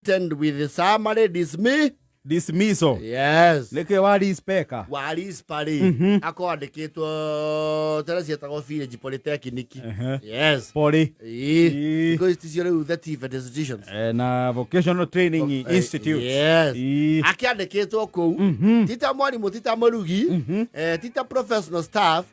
threatened with summary dismiss. Dismissal. Yes. Nĩkĩ warispeka? Warispa rĩ, akorwo andĩkĩtwo tene cietagwo Village Polytechnic. Yes. Poly. Ĩĩ. Ĩĩ. Because ticio rĩu the TVET institutions. Na vocational training institute. Yes. Ĩĩ. Akĩandĩkĩtwo kũu ti ta mwarimũ, ti ta mũrugi, ti ta professional staff,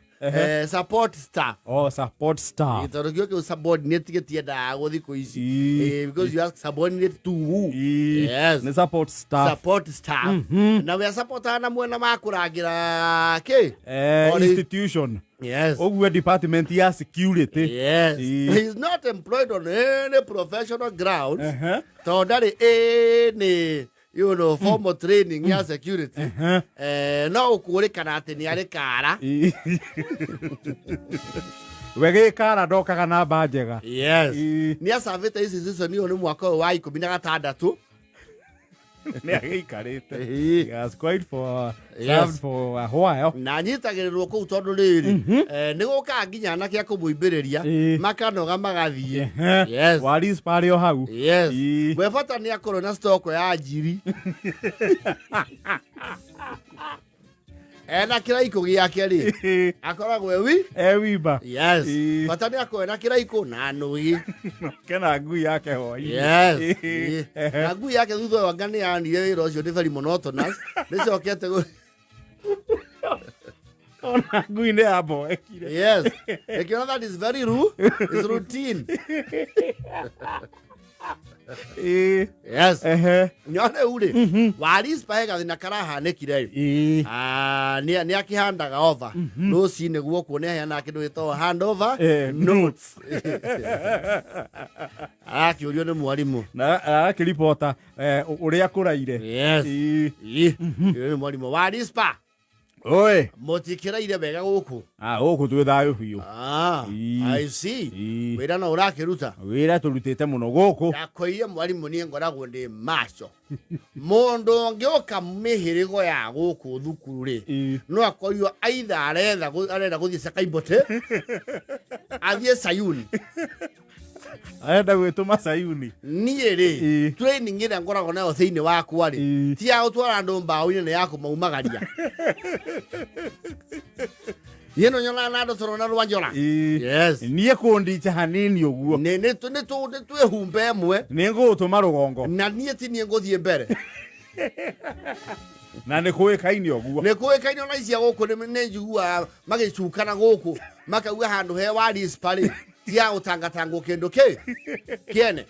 support staff. Oh, support staff. Tondũ kĩo kĩu subordinate gĩtiendaga gũ thikũ ici. Ĩĩ. Because you ask subordinate to who? Ĩĩ. Yes. Nĩ support staff. Support staff. Na we supportaga na mwena wa kũrangĩra kĩ? Institution. Yes. Ũguo department ya security. Yes. Ĩĩ. He is not employed on any professional grounds. Tondũ ndarĩ any formal training ya security. No gũkũrĩkana atĩ nĩ arĩ kara. Ĩĩ. We gĩkara ndokaga namba njega. Yes. Ĩĩ. Nĩ acabĩte institution ĩyo nĩ mwaka ũyũ wa 16. Nĩ agĩikarĩte. Ĩĩ. He has quite for Yes. served for a while. Na anyitagĩrĩrwo kũu tondũ rĩrĩ, nĩ gũkaga nginya anake a kũmũimbĩrĩria, makanoga magathiĩ. Yes. Warispa arĩ o hau. Yes. Ĩĩ. We bata nĩ akorwo na stock ya njiri. Ena kĩraikũ gĩake rĩ, akoragwo e wi. E wimba. Yes. Ĩĩ. Bata nĩ akorwo na kĩraikũ na nũgi. Kena ngui yake hwainĩ. Yes. Ĩĩ. Ĩĩ. Na ngui yake thutha ũyũ anga nĩ yanire wĩra ũcio nĩ very monotonous. Nĩcokete Ona ngui nĩ yamboekire. Yes. Ĩkĩona that is very it's routine. Ĩĩ. Yes. Nyone rĩu rĩ, Warispa he gathĩna karahanĩkire rĩ. Ĩĩ. Ah, nĩ akĩhandaga over rũcinĩ guokuo nĩ aheanaga kĩndũ gĩtagwo handover Notes. Arakĩũrio nĩ mwarimũ. Na arakĩribota ũrĩa kũraire. Yes. Ĩĩ. Ĩĩ. Ũyũ nĩ mwarimũ Warispa. Oi. Mũtikĩraire wega gũkũ. Ah, gũkũ twĩ thayũ biũ. Ah, Ĩĩ. I see. Ĩĩ. Wĩra no ũrakĩruta. Wĩra tũrutĩte mũno gũkũ. Ndakwĩire mwarimũ niĩ ngoragwo ndĩ maco. Mũndũ ũngĩũka mĩhĩrĩgo ya gũkũ thukuru rĩ, Ĩĩ. no akorio aitha arenda gũthiĩ Sakaimbote, athiĩ Sayuni. Arenda gwĩtũma Sayuni. Niĩ rĩ, Ĩĩ. training ĩrĩa ngoragwo nayo thĩinĩ wakwa rĩ, Ĩĩ. ti ya gũtwara andũ mbaũ-inĩ, nĩ ya kũmaumagaria. Niĩ no nyonaga na andũ tũrona rwa njora. Ĩĩ. Yes. Niĩ kũndicha hanini ũguo. Nĩ twĩhumbe ĩmwe. Nĩ ngũgũtũma rũgongo. Na niĩ ti niĩ ngũthiĩ mbere. Na nĩ kũĩkaine ũguo. Nĩ kũĩkaine ona icia gũkũ nĩ njiguaga magĩcukana gũkũ makauga handũ he Warispa rĩ, ti ya gũtangatangwo kĩndũ kĩ kĩene.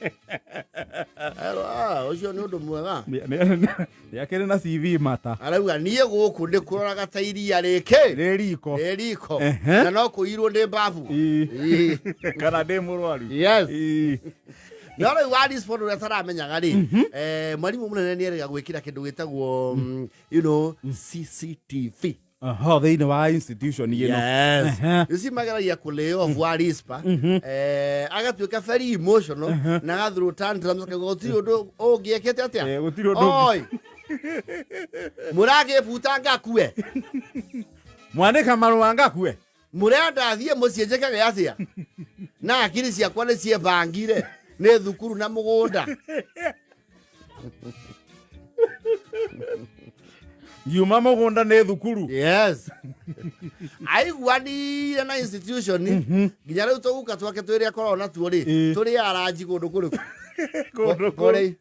Erwo, ũcio nĩ ũndũ mwega. Nĩ akĩrĩ na CV mata. Arauga niĩ gũkũ nĩ kũroraga ta iria rĩkĩ. Rĩ riko. Rĩ riko. Na no kũirwo ndĩ mbabu. Ĩĩ. Ĩĩ. Kana ndĩ mũrwaru. Yes. Ĩĩ. No rĩu Warispa ũndũ ũrĩa ataramenyaga rĩ, mwarimũ mũnene nĩ erĩga gwĩkĩra kĩndũ gĩtagwo, CCTV. Aha, thĩinĩ wa institution ĩno. Yes. You see mageragia kũ lay off Warispa, agatuĩka very emotional na agathrow tantrums akauga gũtirĩ ũndũ ũngĩekĩte atĩa. Gũtirĩ ũndũ ũngĩ. Oi. Mũragĩbuta ngakue. Mwandĩka marũa ngakue. Mũrenda thiĩ mũciĩ njĩkage atĩa? Na akiri ciakwa nĩ ciebangire nĩ thukuru na mũgũnda. Ngiuma mũgũnda nĩ thukuru. Yes. Aiguanire na institution nginya rĩu tũguka twake twĩrĩ akoragwo natuo rĩ, tũrĩ aranji kũndũ kũrĩkũ? Kũndũ Kũrĩ.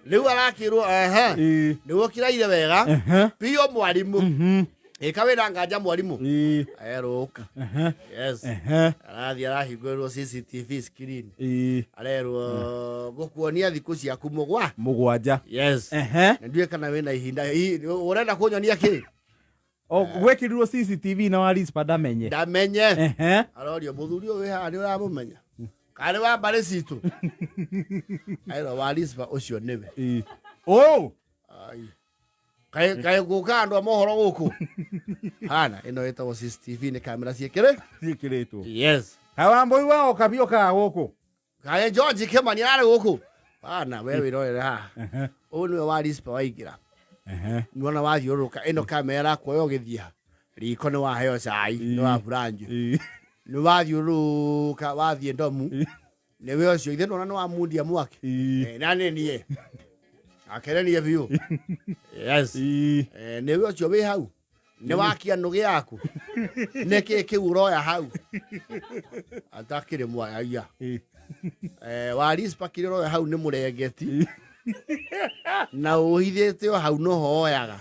Rĩu arakĩrwo, ehe. Nĩguo kĩraire wega. Pio mwarimũ. Ĩka wĩra nganja mwarimũ. Erũka. Yes. Arathiĩ arahingũrĩrwo CCTV screen. Arerwo ngũkuonia thikũ ciaku mũgwa. Mũgwanja. Yes. Na ndiũĩ kana wĩna ihinda. Ũrenda kũnyonia kĩ? O gwekĩrirwo CCTV na Warispa ndamenye. Ndamenye. Arorio mũthuri ũyũ wĩ haha nĩ ũramũmenya? Karĩ wa mbarĩ citũ. Airwo Warispa ũcio nĩwe. Oh. Ai. Kaĩ gũka andũ a mohoro gũkũ? Hana, ĩno ĩtagwo CCTV nĩ kamera ciĩkĩrĩ? Ciĩkĩrĩtwo. Yes. Kaĩ Wambũi wa Okabi okaga gũkũ? Kaĩ George Kimani ararĩ gũkũ? Hana, we wĩrorere haha. Ũyũ nĩwe Warispa waingĩra. Nĩwona wathiũrũrũka ĩno kamera ĩrakuoya ũgĩthiĩ ha? Riko nĩ waheo cai, nĩ wa buranji. Nĩ wathiũrũrũka wathiĩ ndomu. Nĩwe ũcio ithe ndona nĩ wamundia mwaki. Ii. Na nĩ niĩ akerenie biũ, yes. Ii. Nĩwe ũcio wĩ hau nĩ wakia nũgĩ yaku, nĩkĩ kĩu ũroya hau atakĩrĩ mwaya? Ii. Warispa kĩrĩa ũroya hau nĩ mũrengeti na ũhithĩte o hau noho oyaga.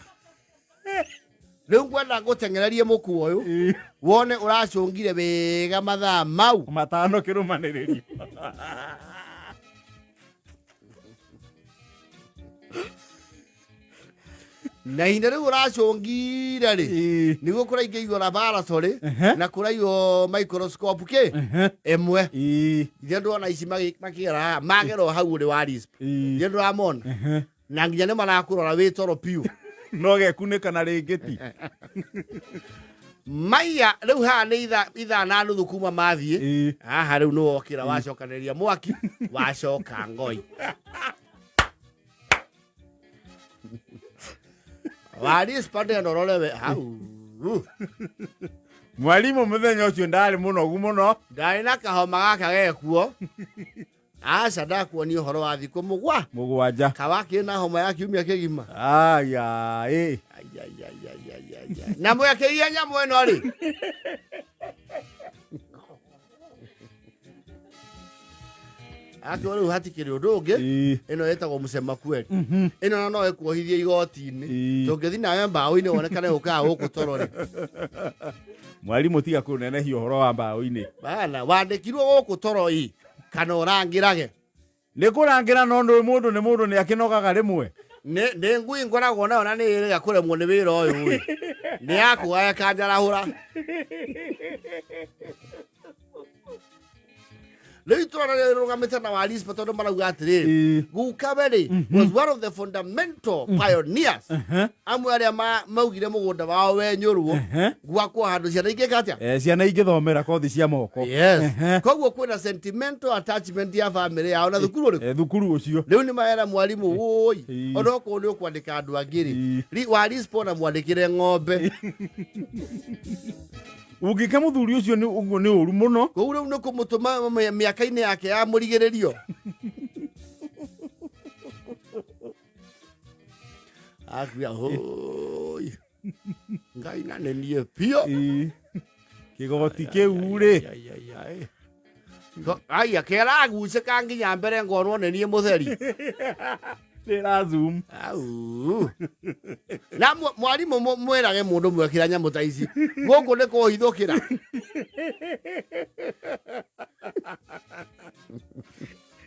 Rĩu ngwenda ngũteng'ererie mũkuo ũyũ. Ii. Wone ũracũngire wega mathaa mau 5 kĩrũmanĩrĩrio. Na ihinda rĩu ũracũngire rĩ, Ii. nĩguo kũraingĩirio laboratory Ehe. na kũraiywo microscope kĩ Ehe. ĩmwe. Ii. Ithe ndona ici makĩgera haha magera o hau ũrĩ wa risp. Ii. Ithe ndũramona Ehe. na nginya nĩ marakũrora wĩ toro piũ. No gekunĩka na rĩngĩ ti. Maiya rĩu haha nĩ ithaa na nuthu kuma mathiĩ. Ii. Haha rĩu nĩ wokĩra wacokanĩrĩria mwaki wacoka ngoi warispa ndenorewe hau. Mwarimũ mũthenya ũcio ndarĩ mũnogu mũno. Ndarĩ na kahoma gaka gekuo, aca ndakuonia ũhoro wa thikũ mũgwa 7. Kawakĩ na homa ya kiumia kĩgima. Aya ĩ. Ai, ai, ai, ai, ai, ai, ai. Na mwekĩire nyamũ ĩno rĩ, akĩo rĩu hatikĩrĩ ũndũ ũngĩ. Ii. Ĩno ĩtagwo mũcema kweli. Ĩno na no ĩkuohithie igoti-inĩ. Ii. Tũngĩthiĩ nawe mbaũ-inĩ wonekane ũkaga gũkũ toro rĩ. Mwarimũ tiga kũnenehia ũhoro wa mbaũ-inĩ. Bana wandĩkirwo gũkũ toro ĩ kana ũrangĩrage. Nĩ kũrangĩra, no nĩ mũndũ nĩ mũndũ nĩ akĩnogaga rĩmwe. Nĩ ngui ngoragwo nayo na nĩ ĩrĩga kũremwo nĩ wĩra ũyũ ĩ nĩ yakũgaya kanjarahũra. Rĩu itũra rĩrũgamĩte na warispa tondũ marauga atĩrĩrĩ, Ii. gukawe rĩ was one of the fundamental pioneers, amwe arĩa maugire mũgũnda wao wenyũrwo Ehe. gwakwo handũ ciana ingĩka atĩa. Ciana ingĩthomera kothi cia moko. Yes. Ehe. Koguo kwĩna sentimental attachment ya family yao na thukuru ũrĩkũ. Thukuru ũcio. Rĩu nĩ mahera mwarimũ wũi. Ii. Onokorwo nĩ ũkwandĩka andũ angĩ rĩ, Ii. Warispa ona mwandĩkĩre ng'ombe. Ũngĩka mũthuri ũcio nĩ ũguo nĩ ũru mũno. Kũu rĩu nĩ kũmũtũma mĩaka-inĩ yake ya mũrigĩrĩrio akuya hũi ngai na nĩ niĩ biũ. Ii. Kĩgoti kĩu rĩ. Ai, ai, ai. Aya kĩragucĩka nginya mbere ngonwo nĩ niĩ mũtheri. Nĩ ra zoom. Au. Na mwarimũ mwĩrage mũndũ mwekĩra nyamũ ta ici gũkũ nĩ kũhithũkĩra.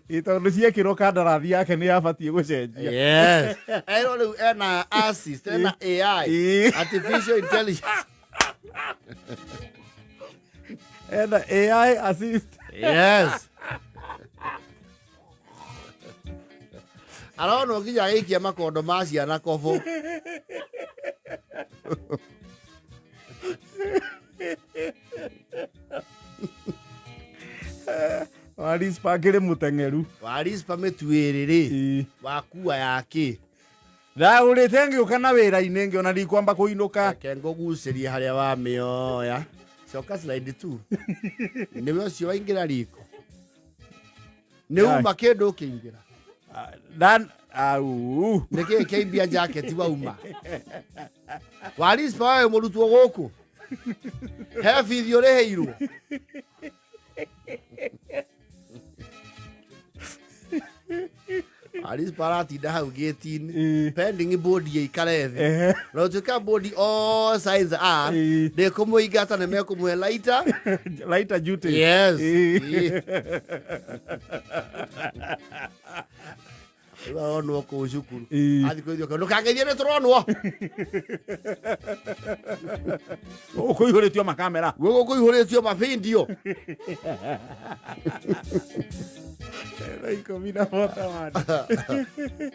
Ĩ, tondũ ciekĩrwo kandarathi yake nĩ yabatiĩ gũcenjia. Yes, erwo rĩu ena assist, ena AI, Ii. artificial intelligence. Ena AI assist. Yes, aronwo nginya agĩikia makondo ma ciana kobo. Warispa akĩrĩ mũteng'eru. Warispa mĩtuĩrĩ rĩ. Ii. Wakua yakĩ? Ndagũrĩte ngĩũka na wĩra-inĩ ngĩona ndikwamba kũinũka. Reke ngũgucĩrie harĩa wamĩoya. Coka slide 2. Nĩwe ũcio waingĩra riko nĩ uma kĩndũ ũkĩingĩra. Ah, dan au. Nĩ kĩĩ kĩaimbia jacket wauma warispa wewe mũrutwo gũkũ he bithi ũrĩhĩirwo. Warispa aratinda hau gĩti-inĩ Ii. pending board ĩikare thĩ Ehe. na ũtuĩka board all signs are Ii. ndĩkũmũingata nĩ mekũmũhe lighter Lighter duty. Yes. Ii. Ii. Rĩu aronwo kũu cukuru. Ii. Athiĩ kũithio ndũkangeithie nĩ tũronwo. Ũkũihũrĩtio makamera. Gũkũ kũihũrĩtio mabindio. 11:41.